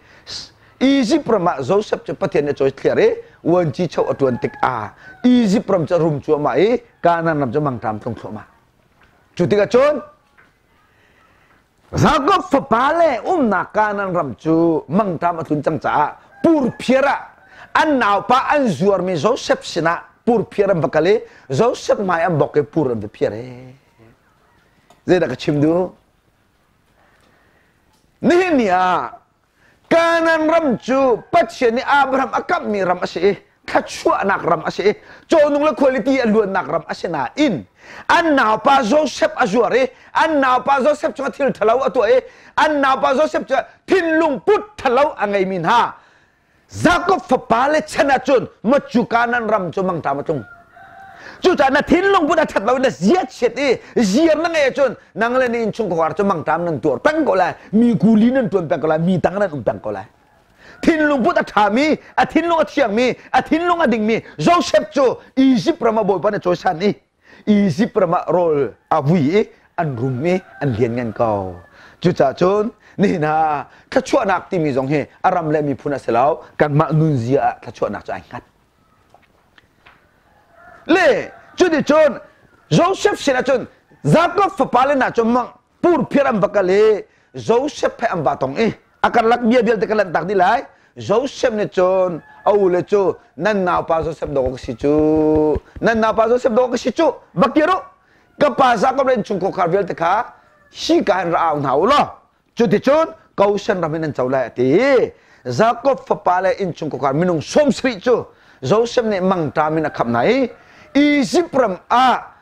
Egypt ram ah Joseph cu Pathian nih a cawi thliar i vuanci cho a ṭuan tikah Egypt ram cu a rum cuahmah i Kanaan ram cu mangṭam tlung thluahmah. Cu tikah cun Jakob fapa le umnak Kanaan ram cu mangṭam a tlun cang caah purphiar ah an naupa an zuarmi Joseph sinah purphiar an va kal i Joseph hmai an bok i pur an va phiar ee. Zeidah ka chim duh? Nihin ni ah Kanaan ram cu Pathian nih Abraham a kamhmi ram a si i thluachuahnak ram a si i cawhnung le khualiti a luannak ram a si nain an naupa Joseph a zuar i an naupa Joseph cungah thil ṭhalo a tuah i an naupa Joseph cu thinlung put ṭhalo a ngeimi hna Jakob fapa le chan ahcun macu Kanaan ram cu mangṭam a tlung. Cucaah na thinlung put a ṭhat lo na zia chiat i ziar na ngeih ahcun nang le na innchungkhar cu mangṭam nan tuar peng ko lai, mi kuli nan ṭuan peng ko lai, mi tang nan um peng ko lai. Thinlung put a ṭhami, a thinlung a thiangmi, a thinlung a dingmi Joseph cu Izipt ram ah Bawipa nih a cawisan i Izipt ram ah rawl a vui i an rum i an lianngan ko. Cucaah cun nihin ah thluachuahnak timi zong hi a ram le miphun a si lo, kanmah nunzia ah thluachuahnak cu ai hngat. Le cuticun Joseph sinah cun Jakob fapa le hna cu purphiar an va kal i Joseph he an va tong i a karlak bia vialte ka lanhtak dih lai. Joseph nih cun a ule cu nan naupa Joseph dawh ka si cu, nan naupa Joseph dawh ka si cu, va kir u, ka pa Jakob le innchungkhar vialte kha hi ka hin ra au hna u law cuticun Goshen ram in nan co lai a ti. Jakob fapa le innchungkhar minung 70 cu Joseph nih mangṭam in a khamh hna i Izipt ram ah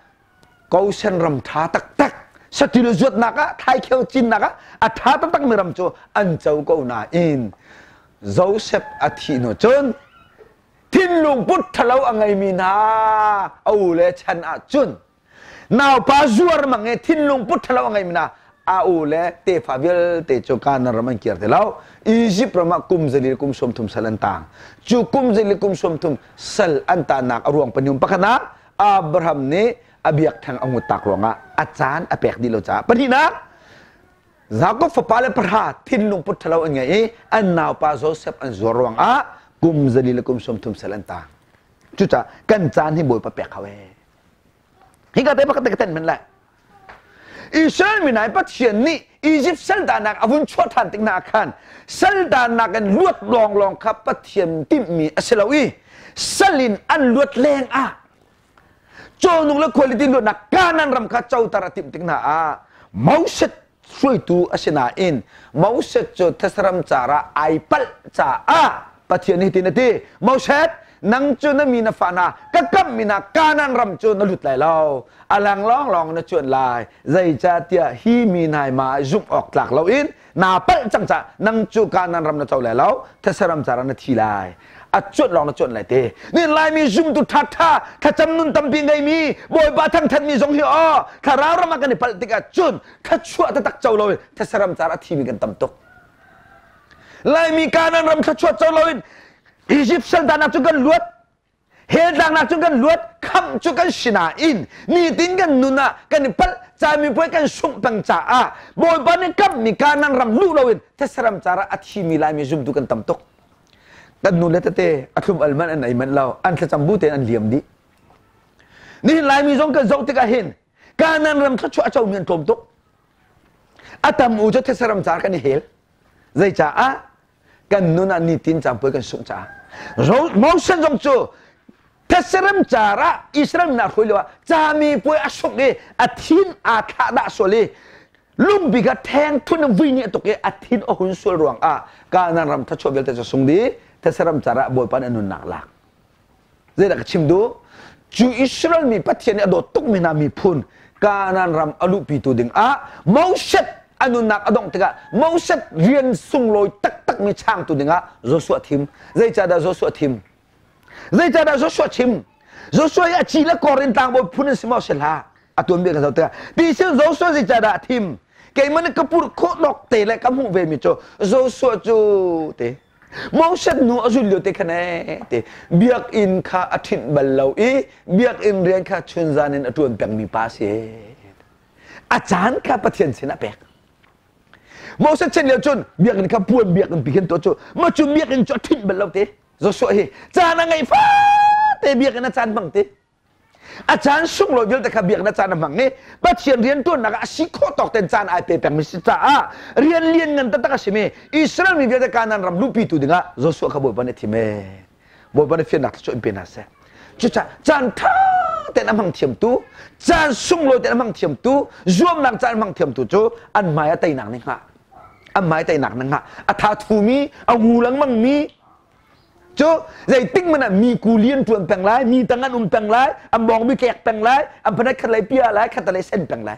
Goshen ram ṭha taktak saṭil zuatnak ah thlaikheu cinnak ah a ṭha taktakmi ram cu an co ko nain Joseph a thih hnu cun thinlung put ṭhalo a ngeimi hna a u le chan ah cun naupa zuar mang i thinlung put ṭhalo a ngeimi hna a u le tefa vialte cu Kanaan ram an kir ti lo. Izipt ram ah kum zali le kum 30 sal an tang. Cu kum zali le kum 30 sal an tannak a ruang pahnih pakhat ah Abraham nih a biakṭheng a ngut tak ruangah a caan a pek dih lo caah pahnihnak Jakob fapa le pahra thinlung put ṭhalo an ngei i an naupa Joseph an zuar ruangah kum zali le kum 30 sal an tang. Cucaah kan caan hi Bawipa pek hau ee. Hika te pakhat te ka ten men lai. Israel mi hna Pathian nih Egypt saldanak a vun chuah ṭhan tik hna ah khan saldanak in luat lawnglawng kha Pathian timhmi a si lo i sal in an luat leng ah cawhnung le khualiti luatnak Kanaan ram kha coter a timh tik hna ah Moses hruaitu a si nain Moses cu thesram car ah ai palh caah Pathian nih hitin a ti Moses nang cu na mi na fa hna ka kamhmi hna Kanaan ram cu na lut lai lo a lang lawnglawng na cuan lai zeicahtiah hi mi hna ma zumh awk tlak loin naa palh cang caah nang cu Kanaan ram na co lai lo thesram car ah na thi lai a cuanh lawng na cuanh lai te nin Laimi zumtu ṭhaṭha thlacam nun tampi ngeimi Bawipa thangṭhatmi zong hi aw thlarau ram ah kan i palh tikah cun thluachuah taktak co loin these ram car a thimi kan tam tuk. Laimi Kanaan ram thluachuah co loin Egypt saldan ah cun kan luat, hell tlangnak cun kan luat, khamh cu kan si nain nitin kan nun ah kan i palh camipuai kan sungh peng caah Bawipa nih kamhmi Kanaan ram luh loin these ram car ah a thimi Laimi zumtu kan tam tuk. Kan nu le tete a thlum al manh an ei manh lo, an thlacam bu tein an liam dih. Nihin Laimi zong kan zoh tikah hin Kanaan ram thluachuah a comi an tlawm tuk. A tam u cu these ram car kan i hel. Zeicaah? Kan nun ah nitin cangpuai kan sungh caah. Moses zong cu these ram car ah Israel mi hna hruai lio ah cami puai a sungh i a thin aa thlah dah sual i lungpi kha theng thun in vui nih a tuk i a thin a hun sual ruang ah Kanaan ram thluachuah vialte cu sung dih these ram car ah Bawipa nih a nunnak lak. Zeidah ka chim duh? Cu Israel mi Pathian nih a dawt tukmi hna miphun Kanaan ram a luhpitu ding ah Moses a nunnak a dongh tikah Moses rian sunglawi taktakmi changtu dingah Joshua thim. Zeicahdah Joshua thim? Zeicahdah Joshua chim? Joshua hi a ci le kor in tlangbawi phun in si maw si hlah? A tuanbia kan zoh tikah ti sin Joshua zeicahdah a thim? Keimah nih ka purh khawh dawk te le ka hmuh ve mi cu Joshua cu te Moses nu a zul lio te khan ee te biakinn kha a ṭhinh bal lo i biakinn rian kha chunzan in a ṭuan pengmi pa si. A caan kha Pathian sin a pek. Moses chan lio cun biakinn kha puan biakinn pi khin tuah cu ma cu biakinn cu a ṭhinh bal lo te. Joshua hi caan a ngeih fate biakinn a caan hmang te. A caan sunglawi vialte kha biaknak caan a hmang i Pathian rianṭuannak ah a si khawh tawk tein caan ai pe pengmi si caah rian lianngan taktak a simi Israel mi vialte Kanaan ram luhpitu dingah Joshua kha Bawipa nih a thim ee. Bawipa nih fiannak thluachuah in pe hna seh. Cucaah caan ṭha ten a hmang thiamtu, caan sunglawi ten a hmang thiamtu, zuamnak caan hmang thiamtu cu an hmai ah teinak nih hngah. An hmai teinak nih hngah. A tha thumi, a ngu lengmang mi cu zeitik hmanh ah mi kuli an ṭuan peng lai, mi tang an um peng lai, an bawng mi tlek peng lai, an phanat khat lei pia lai, khat lei sen peng lai.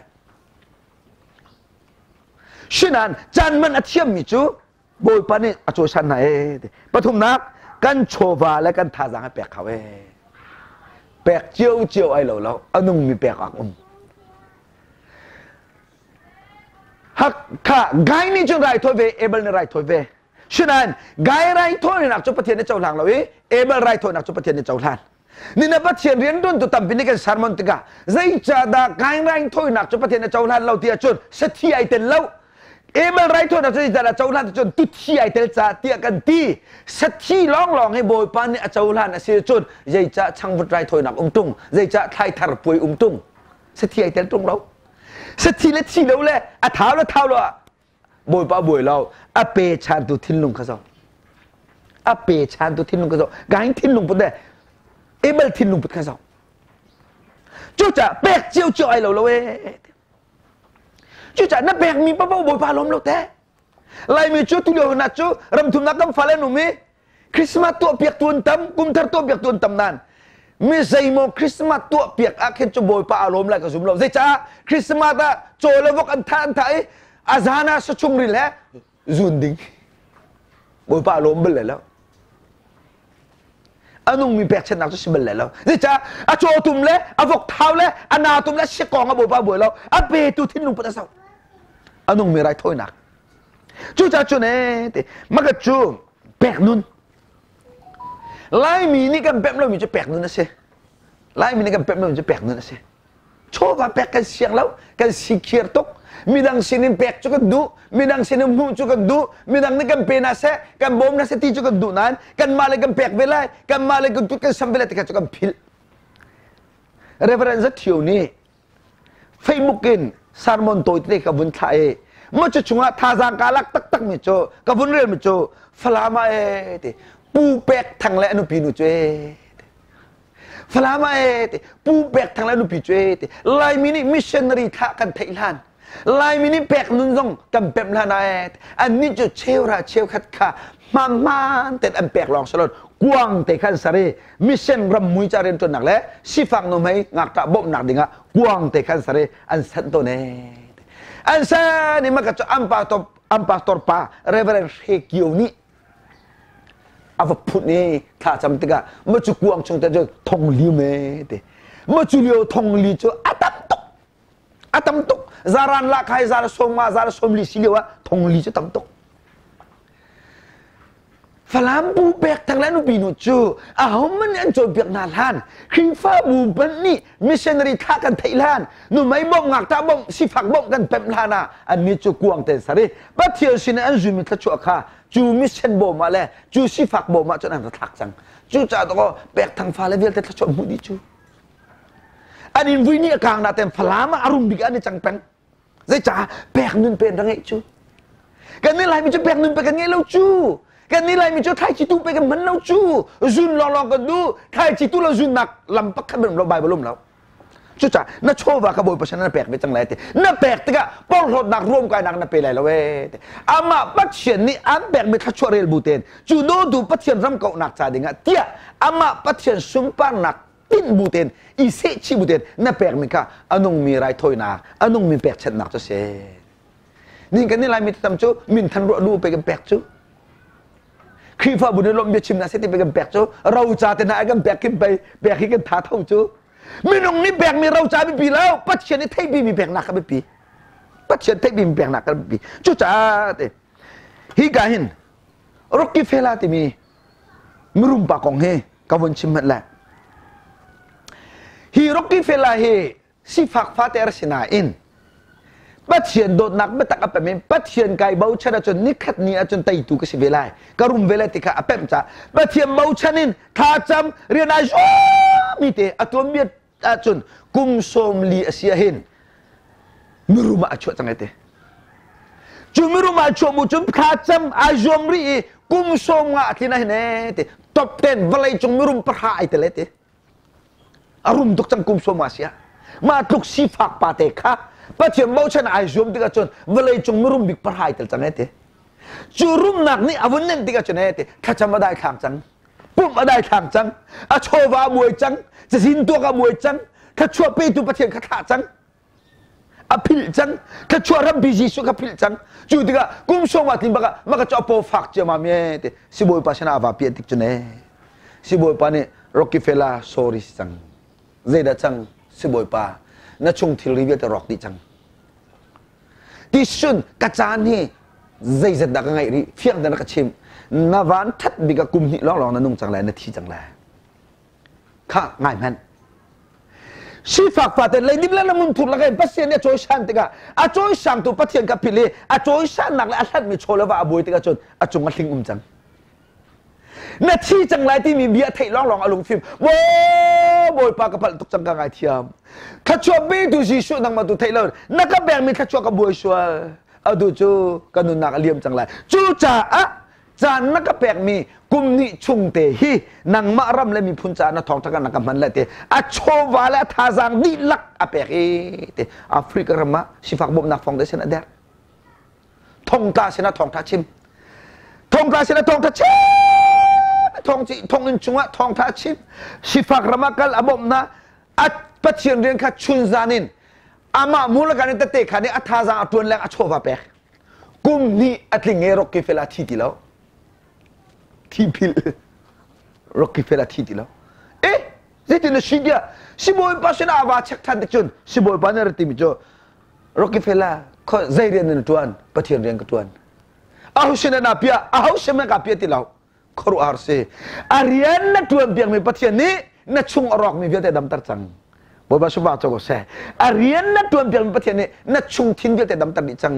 Sinan caan man a thiammi cu Bawipa nih a cawisan hna ee. Pathumnak kan chawva le kan thazaang a pek hau ee. Pek cio cio ai lo lo, a nungmi pek ak um. Hak kha Gai nih cun raithawi ve, Abel nih raithawi ve. Sinain Gai raithawinak cu Pathian nih cohlang lo i Abel raithawinak cu Pathian nih cohlan. Nina Pathian rianṭuantu tampi nih kan sermon tikah zeicahdah Kain raithawinak cu Pathian nih cohlan lo ti ahcun sathi ai tel lo. Abel raithawinak cu zeicahdah cohlan ti cun tuthi ai tel caah tiah kan ti. Sathi lawnglawng hi Bawipa nih a cohlan a si ahcun zeicah changvut raithawinak um ṭung, zeicah thlaithar puai um ṭung. Sathi ai tel ṭung lo. Sathi le thi lo le a thau le thau lo ah Bawipa buai lo a pe chantu thinlung kha zo a pe chantu thinlung kha zo gain thinlung put le Abel thinlung put kha zo cucaah pek cio cio ai lo lo ee cucaah na pek mi papo Bawipa lawm lo te Laimi cu tulio na cu ramthumnak kan fale num i Christmas tuah piak tu an tam kumthar tuah piak tu an tam nan mi zeimaw Christmas tuah piak ah khin cu Bawipa aa lawm lai ka zum lo zeicah Christmas ah caw le vok an thah an thah i a zan ah sachung ril he zun ding Bawipa aa lawm bal lai lo a nungmi pekchanhnak cu si bal lai lo zeicah a cawtum le a vok thau le a natum le a siakawng a Bawipa buai lo a petu thinlung put a sau a nungmi raithawinak Cucaah cun ee ti maka cu pek nun Laimi nih kan pemh lomi cu pek nun a si. Laimi nih kan pemh lomi cu pek nun a si. Chawva pek kan siang lo, kan sikhiar tuk. Midang sinin pek cu kan duh, midang sinin hmuh cu kan duh, midang nih kan pe na seh, kan bawm na seh ti cu kan duh nain kanmah le kan pek ve lai, kanmah le kan kut kan sam ve lai ti kha cu kan philh. Reverend Zathio nih Facebook in sermon tawi tete ka vun thlah i ma cu chungah thazaang ka lak taktak mi cu ka vun rel mi cu Falam ah ee ti Pu Pek Thang le a nupi nu cu ee ti Falam ah ee ti Pu Pek Thang le a nupi cu ee ti Laimi nih missionary thlah kan theih hlan Laimi nih pek nun zong kan pemh hlan ah ee annih cu cheura cheukhat kha hmaan ten an pek lawng salon kuang te khan sari mission ram mui ca rian ṭuannak le sifak nu hmei ngakṭah bawmhnak dingah kuang te khan sari an sanh tawn ee an san i maka cu an pastor an pastor pa Reverend Hre Kio nih a va phun i thla cam tikah ma cu kuang chung te cu thong li me te ma cu lio thong li cu a tam tuk a tam tuk zaran la khai zar som nga zar som li si lio ah thong li cu tam tuk Falam bu pek thang le nupi nu cu ahohmanh nih an cawnpiak hna hlan Khrihfabu hmanh nih missionary thla kan theih hlan numei bawmh ngakṭah bawmh sifak bawmh kan pemh hlan ah annih cu kuang ten sar i Pathian sin an zunmi thluachuah kha cu mission bawm ah le cu sifak bawm ah cun an ra thlak cang cucaah dawkaw pek thang fale vialte thluachuah hmuh dih cu an in vui nih a kang na ten Falam ah a rum bik an i cang peng Zeicah pek nun pen ra ngeih cu? Kan nih Laimi cu pek nun pe kan ngei lo cu. Kan nih Laimi cu thlaici tu pe kan hman lo cu. Zun lawnglawng kan duh. Thlaici tu lo zunnak lam pakhat hmanh lo Bible um lo. Cucaah na chawva kha Bawipa sin na pek ve cang lai ti. Na pek tikah porhlawtnak ruamkainak na pe lai lo ee ti. Amah Pathian nih an pekmi thluachuah rel bu tein cu dawtu Pathian ram kauhnak ca dingah tiah amah Pathian sunparnak tinh bu tein i sehchih bu tein na pekmi kha a nungmi raithawinak a nungmi pekchanhnak cu si ning kan nih laimi tam cu minthan ruah lu pe kan pek cu Khrihfabu nih lawmh biachim na se ti pe kan pek cu roca te hna kan pek kin pei pek hi kan tha tho cu minung nih pekmi roca biapi lo Pathian nih theihpi mi peknak kha biapi Pathian theihpi mi peknak kha biapi cucaah te hi ka hin Rockefeller timi mirum pa kong hi ka vun chim hmanh le hi Rockefeller hi sifak fate a si nain Pathian dawtnak biatak a pem in Pathian kai bochan ahcun nikhat ni ahcun teitu ka si ve lai ka rum ve lai ti kha a pemh caah Pathian bochan in thlacam rian ai zuami te a tuanbia ahcun kum 40 a si ahhin mirum ah a chuah cang ai te cu mirum ah a chuah bu cun thlacam ai zuam rih i kum 50 a tlin ahhin ee ti top 10 vawlei cung mirum pahra ai tel ai ti. A rum tuk cang kum sawm a si ah. Mah tluk sifak pa te kha Pathian bochan ai zuam tikah cun vawlei cung mirum bik pahrai tel cang e ti. Cu rumnak nih a vun nenh tikah cun e ti thlacam a daithlang cang. Pumh a daithlang cang. A chawva a buai cang. Cazin tuak a buai cang. Thluachuah petu Pathian kha thlah cang. A philh cang. Thluachuah rampi Jesuh kha philh cang. Cu tikah kum sawm a tlin bakah maka cu a paw fak ciamam e ti sibawipa sinah a va piah tik cun e sibawipa nih Rockefeller sorry si cang. Zeidah cang sibawipa na chung thilri vialte rawk dih cang. Ti sun ka caan hi zeizat dah ka ngaih rih fiang tein ka chim na van that bik ah kum hnih lawnglawng na nung cang lai na thi cang lai kha ngai hmanh sifak fate leidip le na ngunthur lak in Pathian nih a cawisan tikah a cawisangtu Pathian ka philh i a cawisannak le a hlatmi chaw le va a buai tikah cun a cung a hling um cang na thi cang lai timi bia theih lawnglawng a lungfim maw Bawipa ka palh tuk cang ka ngaithiam thluachuah petu Jesuh nangmah tu theih lo na ka pekmi thluachuah ka buai sual atu cu ka nunnak a liam cang lai cucaah caan na ka pekmi kum hnih chung te hi nangmah ram le miphun caah na thawngtha kan na ka hman le te a chawva le a thazaang dihlak a pek i te Africa ram ah sifak bawmhnak foundation a der thongtla sinah thawngtha chim thongtla sinah thawngtha chim thong thonginn chungah thawngtha chim sifak ram ah kal a bawmhna a pathian rian kha chun zan in amah mulakan in tete kha nih a thazaang a tuan leng a chawva pek kum hnih a tling e Rockefeller thi ti lo thi phil Rockefeller thi ti lo eh zeitin na si tiah sibawipa sinah a va check than tik cun sibawipa nih a timi cu Rockefeller zei rian na tuan Pathian rian ka tuan aho sin na pia aho sin na ka pia ti lo khuaruahhar si a rian na tuan piakmi Pathian nih na chung a rawkmi vialte damter cang Bawipa sufa cho ko seh a rian na tuan piakmi Pathian nih na chung thin vialte damter dih cang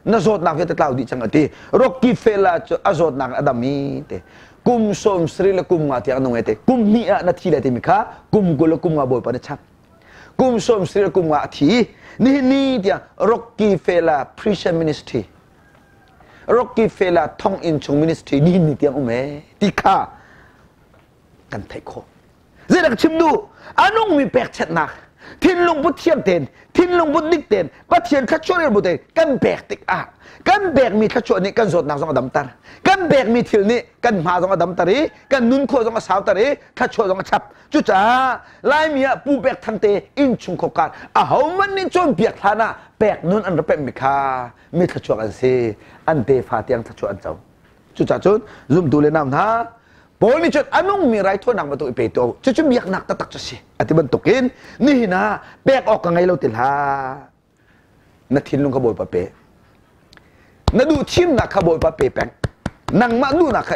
na zawtnak vialte tlau dih cang ati Rockefeller cu a zawtnak a dam i te kum 70 le kum nga tiang a nung e te kum hnih ah na thi lai timi kha kum 20 le kum nga Bawipa nih chap kum 70 le kum nga a thi nihin ni tiang Rockefeller Prison Ministry Rockefeller thonginn chung ministry nihin ni tiang um e ti kha kan theih khawh zeidah ka chim duh a nungmi pekchanhnak thinlung put thiam tein thinlung put dik tein Pathian thluachuah rel bu tein kan pek tikah kan pekmi thluachuah nih kan zawtnak zong a damter kan pekmi thil nih kan hma zong a damter i kan nun khawh zong a sauter i thluachuah zong a chap cucaah Laimi ah Pu Pek Thang te innchung khokar ahohmanh nih cawnpiak hlan ah pek nun an ra pemmi kha mi thluachuak an si an tefa tiang thluachuah an co cucaah cun zumtu le nau hna Paul nih cun a nungmi raithawinak bantuk i pe tuah u cucu biaknak taktak cu si a ti bantukin nihin ah pek awk ka ngei lo ti hlah na thinlung kha Bawipa pe na duh thimnak kha Bawipa pe peng nangmah duhnak kha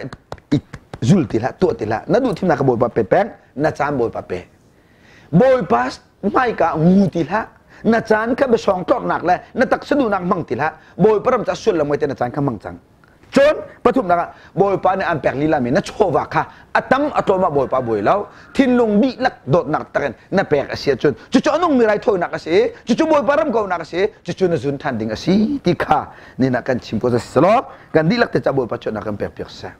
i zul ti hlah tuah ti hlah na duh thimnak kha Bawipa pe peng na caan Bawipa pe Bawipa hmaika ngu ti hlah na caan kha biasawng tlornak le na taksa duhnak hmang ti hlah Bawipa ram ca sullam ngei te na caan kha hmang cang Cun pathumnak ah Bawipa nih an pek lilami na chawva kha a tam a tlawm ah Bawipa buai lo thinlung dihlak dawtnak takin na pek a si ahcun cucu a nungmi raithawinak a si i cucu Bawipa ram kaunak a si i cucu na zun ṭhan ding a si ti kha nina kan chim ko selaw kan dihlak te ca Bawipa chuahnak kan pek piak seh.